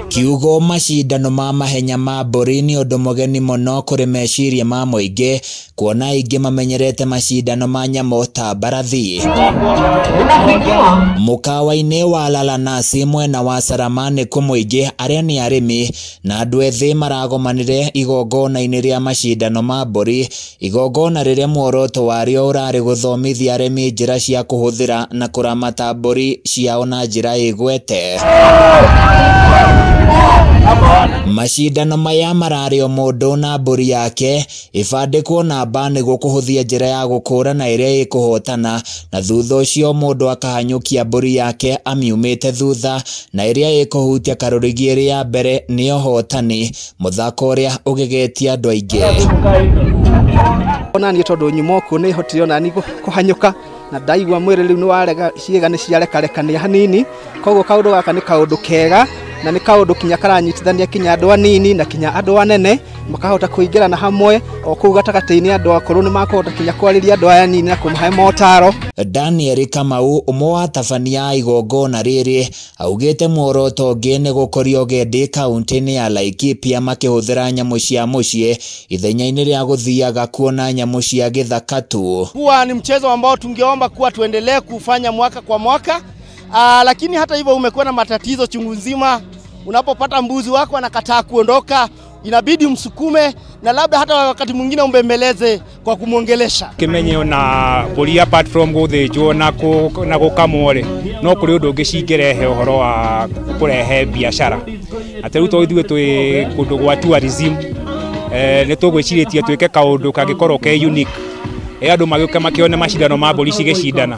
Kiugo macindano ma mahenya ma mbũri nĩ ũndũ mũgeni mũno kũrĩ meciria ma mũingĩ, kuona aingĩ mamenyerete macindano ma nyamũ ta mbarathi. Mũkawa-inĩ wa Lalanasi mwena wa Salama nĩkuo mũingĩ arĩa nĩ arĩmi na andũ ethĩ maragomanire igongona-inĩ rĩa macindano ma mbũri, igongona rĩrĩa muoroto warĩo ũrarĩ gũthomithia arĩmi njĩra cia kũhũthĩra na kũramata mbũri ciao na njĩra ĩgwete. Macindano maya mararĩ o mũndũ na mbũri yake ĩbandĩkwo namba nĩguo kũhũthia njĩra ya gũkũrana ĩrĩa ĩkũhotana, na thutha ũcio mũndũ akahanyũkia mbũri yake amiumĩte thutha, na ĩrĩa ĩkũhutia karũrigi ĩrĩ ya mbere nĩyo hotani, mũthako ũrĩa ũgegetie andũ aingĩ. Ona niĩ tondũ nyuma okuo nĩ hotire ona niĩ kũhanyũka na ndaigua mwĩrĩ rĩu nĩ warega, ciĩga nĩ ciarekarekania hanini, koguo kaũndũ gaka nĩ kaũndũ kega na nĩ kaũndũ kinya karanyitithania kinya andũ anini na kinya andũ anene makahota kũingĩrana hamwe o kũu gatagatĩ-inĩ andũ akũrũ nĩ makũhota kinya kwarĩria andũ aya anini na kũmahe motaro. Daniel Kamau, ũmwe wa atabania a igongona rĩrĩ, augĩte muoroto ũngĩ nĩ gũkũria ũgendi kaunti-inĩ ya Laikipia makĩhũthĩra nyamũ cia mũciĩ ithenya-inĩ rĩa gũthiaga kuona nyamũ cia gĩthaka tu. Kuwa ni mchezo ambao tungeomba kuwa tuendelee kufanya mwaka kwa mwaka, lakini hata hivyo umekuwa na matatizo chungu nzima. Unapopata mbuzi wako anakataa kuondoka, inabidi umsukume na labda hata wakati mwingine umbembeleze kwa kumuongelesha. Kimenye na mbũri apart from gũthĩnjwo na gũkamwo rĩ, no kũrĩ ũndũ ũngĩ cingĩrehe ũhoro wa kũrehe biacara. Atĩ rĩu tondũ ithuĩ twĩ kũndũ gwa tourism, nĩ tũgwĩcirĩtie twĩke kaũndũ kangĩkorwo ke unique, andũ magĩũke makĩone macindano ma mbũri cigĩcindana.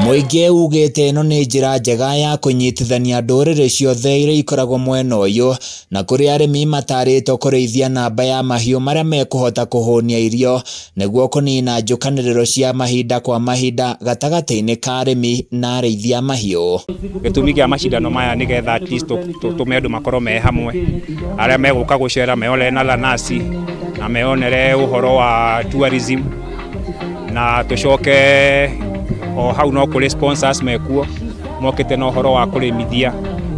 Mũingĩ ugĩte ĩno nĩ njĩra njega ya kũnyitithania ndũrĩrĩ ciothe iria ikoragwo mwena ũyũ, na kũrĩ arĩmi matarĩtwo kũrĩithia namba ya mahiũ marĩa mekũhota kũhũnia irio nĩguo kũnina njũkanĩrĩro cia mahinda kwa mahinda gatagatĩ-inĩ ka arĩmi na arĩithia mahiũ. Gĩtũmi kĩa macindano maya nĩgetha at least tũme andũ makorwo me hamwe, arĩa megũka gũcera meyonere na Lanasi na meyonere ũhoro wa tourism, na tũcoke o hau no kũrĩ sponsors mekuo mokĩte na ũhoro wa kũrĩmithia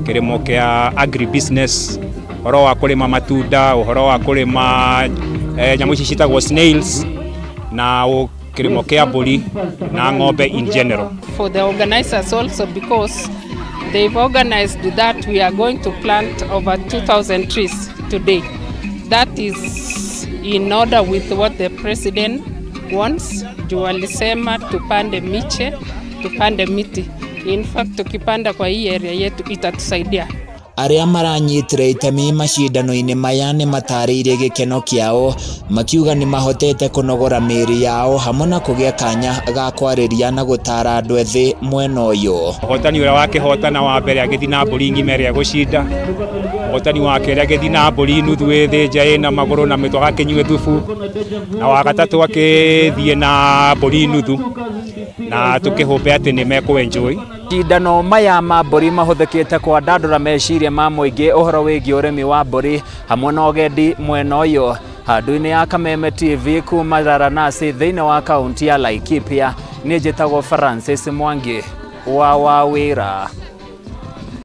kĩrĩmo kĩa agribusiness, ũhoro wa kũrĩma matunda, ũhoro wa kũrĩma nyamũ ici ciĩtagwo snails, na kĩrĩmo kĩa mbũri na ng'ombe in general. For the organizers also, because they've organized that we are going to plant over 2,000 trees today. That is in order with what the president wants. Juu alisema tupande miche, tupande miti. In fact, tukipanda kwa hii area yetu itatusaidia. Arĩa maranyitire itemi macindano-inĩ maya nĩ matarĩirie gĩkeno kĩao makiuga nĩ mahotete kũnogora mĩĩrĩ yao hamwe na kũgĩa kanya ga kwarĩria na gũtara andũ ethĩ mwena ũyũ. Mũhotani ũrĩa wakĩhotana wa mbere agĩthiĩ na mbũri ng'ima ĩrĩa egũcinda, mũhotani wa kerĩ agĩthiĩ na mbũri nuthu ĩthĩnja ĩna magũrũ na mĩtwe agakĩnyue thubu, na wa gatatũ akĩthiĩ na mbũri nuthu, na tũkĩhũmbe atĩ nĩ mekũ enjoy. Macindano maya ma mbũri mahũthĩkĩte kwandandũra meciria ma mũingĩ ũhoro wĩgiĩ ũrĩmi wa mbũri hamwe na ũgendi mwena ũyũ. Handũ-inĩ ya Kameme TV kuma Laranasi thĩinĩ wa kaunti ya Laikipia, niĩ njĩtagwo Francis Mwangi wa Wawĩra.